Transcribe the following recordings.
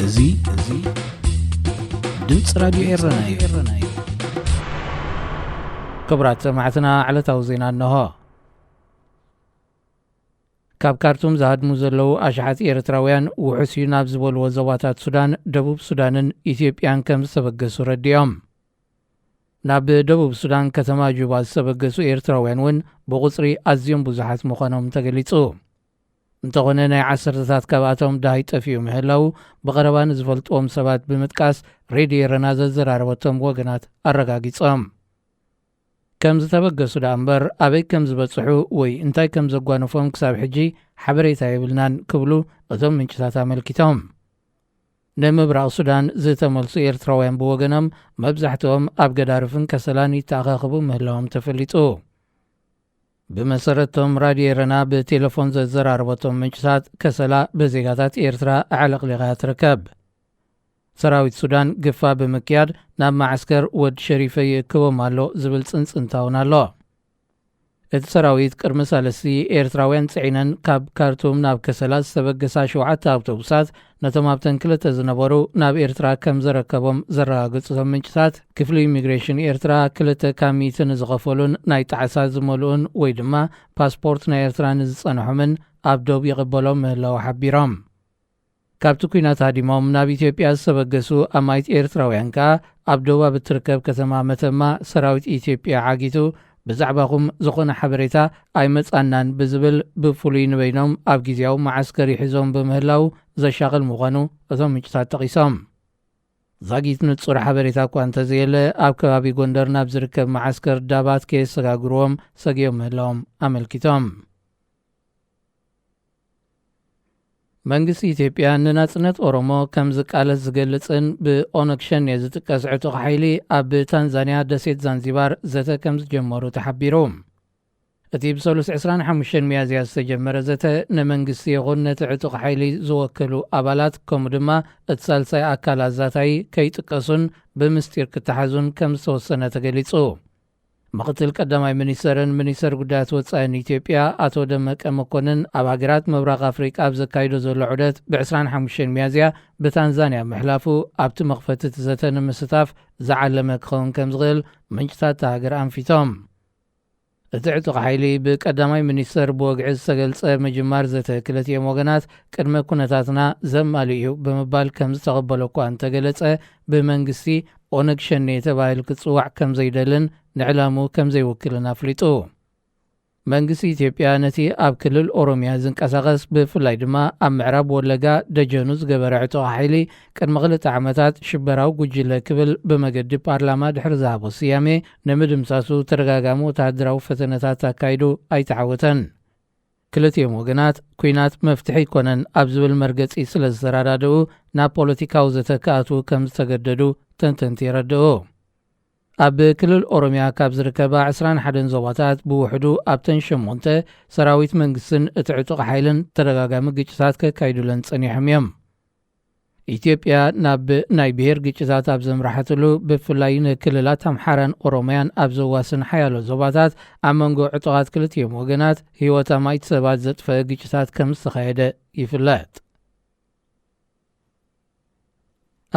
እዚ ድምፂ ራድዮ ኤረና እዩ። ክቡራት ሰማዕትና፣ ዕለታዊ ዜና እንሆ። ካብ ካርቱም ዝሃድሙ ዘለዉ ኣሽሓት ኤርትራውያን ውሑስ እዩ ናብ ዝበልዎ ዞባታት ሱዳን፣ ደቡብ ሱዳንን ኢትዮጵያን ከም ዝተበገሱ ረዲኦም። ናብ ደቡብ ሱዳን ከተማ ጁባ ዝተበገሱ ኤርትራውያን እውን ብቑጽሪ ኣዝዮም ብዙሓት ምዃኖም ተገሊጹ። እንተኾነ፣ ናይ ዓሰርተታት ካብኣቶም ደሃይ ጠፊኡ ምህላዉ ብቐረባ ንዝፈልጥዎም ሰባት ብምጥቃስ፣ ሬድዮ ኤረና ዘዘራረበቶም ወገናት ኣረጋጊጾም። ከም ዝተበገሱ ደኣ እምበር፣ ኣበይ ከም ዝበጽሑ ወይ እንታይ ከም ዘጓነፎም ክሳብ ሕጂ ሓበሬታ የብልናን ክብሉ እቶም ምንጭታት ኣመልኪቶም። ንምብራቕ ሱዳን ዝተመልሱ ኤርትራውያን ብወገኖም፣ መብዛሕትኦም ኣብ ገዳርፍን ከሰላን ይተኣኻኸቡ ምህላዎም ተፈሊጡ። ብመሰረቶም ራድዮ ኤረና ብቴሌፎን ዘዘራረበቶም ምንጭታት፣ ከሰላ ብዜጋታት ኤርትራ ኣዕለቕሊቓ ትርከብ። ሰራዊት ሱዳን ግፋ ብምክያድ ናብ መዓስከር ወድ ሸሪፈ ይእክቦም ኣሎ ዝብል ጽንጽንታ እውን ኣሎ። እቲ ሰራዊት ቅድሚ ሳልስቲ ኤርትራውያን ጽዒነን ካብ ካርቱም ናብ ከሰላ ዝተበገሳ ሸውዓተ ኣውቶቡሳት ነቶም ኣብተን ክልተ ዝነበሩ ናብ ኤርትራ ከም ዘረከቦም ዘረጋገጹ እቶም ምንጭታት፣ ክፍሊ ኢሚግሬሽን ኤርትራ ክልተ ካብ ሚእቲ ንዝኸፈሉን ናይ ጣዕሳ ዝመልኡን ወይ ድማ ፓስፖርት ናይ ኤርትራ ንዝጸንሖምን ኣብ ዶብ ይቕበሎም ምህላዉ ሓቢሮም። ካብቲ ኲናት ሃዲሞም ናብ ኢትዮጵያ ዝተበገሱ ኣማኢት ኤርትራውያን ከኣ ኣብ ዶብ ኣብ እትርከብ ከተማ መተማ ሰራዊት ኢትዮጵያ ዓጊቱ፣ ብዛዕባኹም ዝኾነ ሓበሬታ ኣይመጻናን ብዝብል ብፍሉይ ንበይኖም ኣብ ግዝያዊ መዓስከር ይሕዞም ብምህላው ዘሻቕል ምዃኑ እቶም ምንጭታት ጠቒሶም። ዛጊት ንጹር ሓበሬታ እኳ እንተዘየለ፣ ኣብ ከባቢ ጎንደር ናብ ዝርከብ መዓስከር ዳባት ከየሰጋግርዎም ሰጊኦም ምህላዎም ኣመልኪቶም። መንግስቲ ኢትዮጵያ ንናጽነት ኦሮሞ ከም ዝቃለስ ዝገልጽን ብኦነግ ሸኔ ዝጥቀስ ዕጡቕ ሓይሊ ኣብ ታንዛንያ ደሴት ዛንዚባር ዘተ ከም ዝጀመሩ ተሓቢሩ። እቲ ብሰሉስ ዕስራን ሓሙሽተን ሚያዝያ ዝተጀመረ ዘተ ንመንግስቲ ይኹን ነቲ ዕጡቕ ሓይሊ ዝወከሉ ኣባላት ከምኡ ድማ እቲ ሳልሳይ ኣካል ኣዛታይ ከይጥቀሱን ብምስጢር ክተሓዙን ከም ዝተወሰነ ተገሊጹ። ምኽትል ቀዳማይ ሚኒስተርን ሚኒስተር ጉዳያት ወጻኢን ኢትዮጵያ ኣቶ ደመቀ መኮንን ኣብ ሃገራት ምብራቕ ኣፍሪቃ ኣብ ዘካይዶ ዘሎ ዑደት ብ ዕስራን ሓሙሽተን ሚያዝያ ብታንዛንያ ምሕላፉ ኣብቲ መኽፈቲ እቲ ዘተ ንምስታፍ ዝዓለመ ክኸውን ከም ዝኽእል ምንጭታት እታ ሃገር ኣንፊቶም። እቲ ዕጡቕ ሓይሊ ብቀዳማይ ሚኒስተር ብወግዒ ዝተገልጸ ምጅማር ዘተ ክልቲኦም ወገናት ቅድመ ኩነታትና ዘማልእ እዩ ብምባል ከም ዝተቐበሎ እኳ እንተገለጸ፣ ብመንግስቲ ኦነግ ሸኔ ተባሂሉ ክጽዋዕ ከም ዘይደልን ንዕላምኡ ከም ዘይውክልን ኣፍሊጡ። መንግስቲ ኢትዮጵያ ነቲ ኣብ ክልል ኦሮሚያ ዝንቀሳቐስ ብፍላይ ድማ ኣብ ምዕራብ ወለጋ ደጀኑ ዝገበረ ዕጡቕ ሓይሊ ቅድሚ ክልተ ዓመታት ሽበራዊ ጉጅለ ክብል ብመገዲ ፓርላማ ድሕሪ ዝሃቦ ስያሜ ንምድምሳሱ ተደጋጋሚ ወተሃደራዊ ፈተነታት ኣካይዱ ኣይተዓወተን። ክልቲኦም ወገናት ኲናት መፍትሒ ኣይኮነን ኣብ ዝብል መርገጺ ስለ ዝተረዳድኡ ናብ ፖለቲካዊ ዘተ ክኣትዉ ከም ዝተገደዱ ተንተንቲ የረድኡ። ኣብ ክልል ኦሮሚያ ካብ ዝርከባ ዕስራን ሓደን ዞባታት ብውሕዱ ኣብተን ሸሞንተ ሰራዊት መንግስትን እቲ ዕጡቕ ሓይልን ተደጋጋሚ ግጭታት ከካይዱለን ጸኒሖም እዮም። ኢትዮጵያ ናብ ናይ ብሄር ግጭታት ኣብ ዘምራሓትሉ፣ ብፍላይ ንክልላት ኣምሓራን ኦሮሚያን ኣብ ዘዋስን ሓያሎ ዞባታት ኣብ መንጎ ዕጡቓት ክልቲኦም ወገናት ህይወት ኣማኢት ሰባት ዘጥፈአ ግጭታት ከም ዝተኻየደ ይፍለጥ።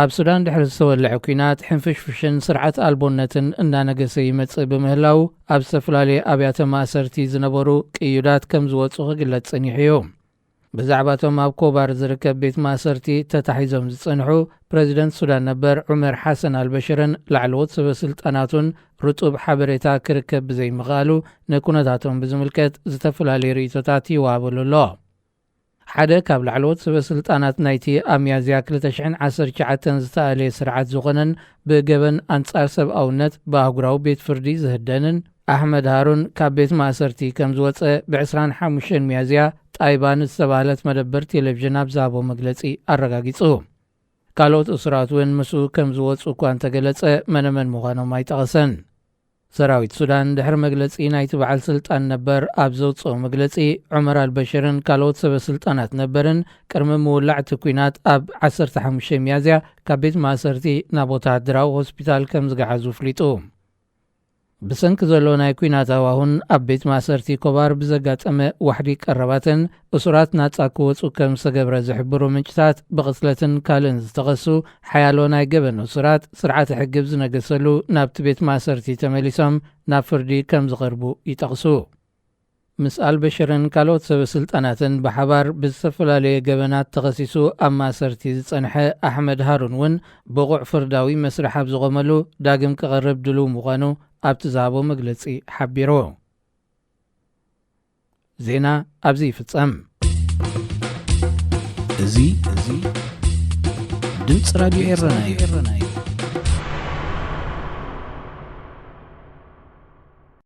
ኣብ ሱዳን ድሕሪ ዝተወልዐ ኲናት፣ ሕንፍሽፍሽን ስርዓት ኣልቦነትን እናነገሰ ይመጽእ ብምህላው፣ ኣብ ዝተፈላለዩ ኣብያተ ማእሰርቲ ዝነበሩ ቅዩዳት ከም ዝወጹ ክግለጽ ጸኒሑ እዩ። ብዛዕባ እቶም ኣብ ኮባር ዝርከብ ቤት ማእሰርቲ ተታሒዞም ዝጸንሑ፣ ፕረዚደንት ሱዳን ነበር ዑመር ሓሰን ኣልበሽርን ላዕለዎት ሰበ ስልጣናቱን ርጡብ ሓበሬታ ክርከብ ብዘይምኽኣሉ፣ ንኩነታቶም ብዝምልከት ዝተፈላለዩ ርእይቶታት ይወሃበሉ ኣሎ። ሓደ ካብ ላዕለዎት ሰበ ስልጣናት ናይቲ ኣብ ሚያዝያ ክልተ ሽሕን ዓሰርተ ትሽዓተን ዝተኣለየ ስርዓት ዝኾነን ብገበን ኣንጻር ሰብኣውነት ብኣህጉራዊ ቤት ፍርዲ ዝህደንን ኣሕመድ ሃሩን ካብ ቤት ማእሰርቲ ከም ዝወጸ ብ ዕስራን ሓሙሽተን ሚያዝያ ጣይባ ንዝተባህለት መደበር ቴሌቪዥን ኣብ ዝሃቦ መግለጺ ኣረጋጊጹ። ካልኦት እሱራት እውን ምስኡ ከም ዝወጹ እኳ እንተገለጸ፣ መነመን ምዃኖም ኣይጠቐሰን። ሰራዊት ሱዳን ድሕሪ መግለጺ ናይቲ በዓል ስልጣን ነበር ኣብ ዘውጽኦ መግለጺ፣ ዑመር ኣልበሽርን ካልኦት ሰበ ስልጣናት ነበርን ቅድሚ ምውላዕ እቲ ኲናት ኣብ ዓሰርተ ሓሙሽተ ሚያዝያ ካብ ቤት ማእሰርቲ ናብ ወተሃደራዊ ሆስፒታል ከም ዝገሓዙ ኣፍሊጡ። ብሰንኪ ዘሎ ናይ ኲናት ኣዋሁን ኣብ ቤት ማእሰርቲ ኮባር ብዘጋጠመ ዋሕዲ ቀረባትን እሱራት ናጻ ክወጹ ከም ዝተገብረ ዝሕብሩ ምንጭታት፣ ብቕትለትን ካልእን ዝተኸሱ ሓያሎ ናይ ገበን እሱራት፣ ስርዓተ ሕጊ ብዝነገሰሉ ናብቲ ቤት ማእሰርቲ ተመሊሶም ናብ ፍርዲ ከም ዝቐርቡ ይጠቕሱ። ምስ ኣልበሽርን ካልኦት ሰበ ስልጣናትን ብሓባር ብዝተፈላለየ ገበናት ተኸሲሱ ኣብ ማእሰርቲ ዝጸንሐ ኣሕመድ ሃሩን እውን፣ ብቑዕ ፍርዳዊ መስርሕ ኣብ ዝቖመሉ ዳግም ክቐርብ ድሉው ምዃኑ ኣብቲ ዝሃቦ መግለጺ ሓቢሩ። ዜና ኣብዚ ይፍጸም። እዚ፣ እዚ ድምፂ ራዲዮ ኤረና እዩ።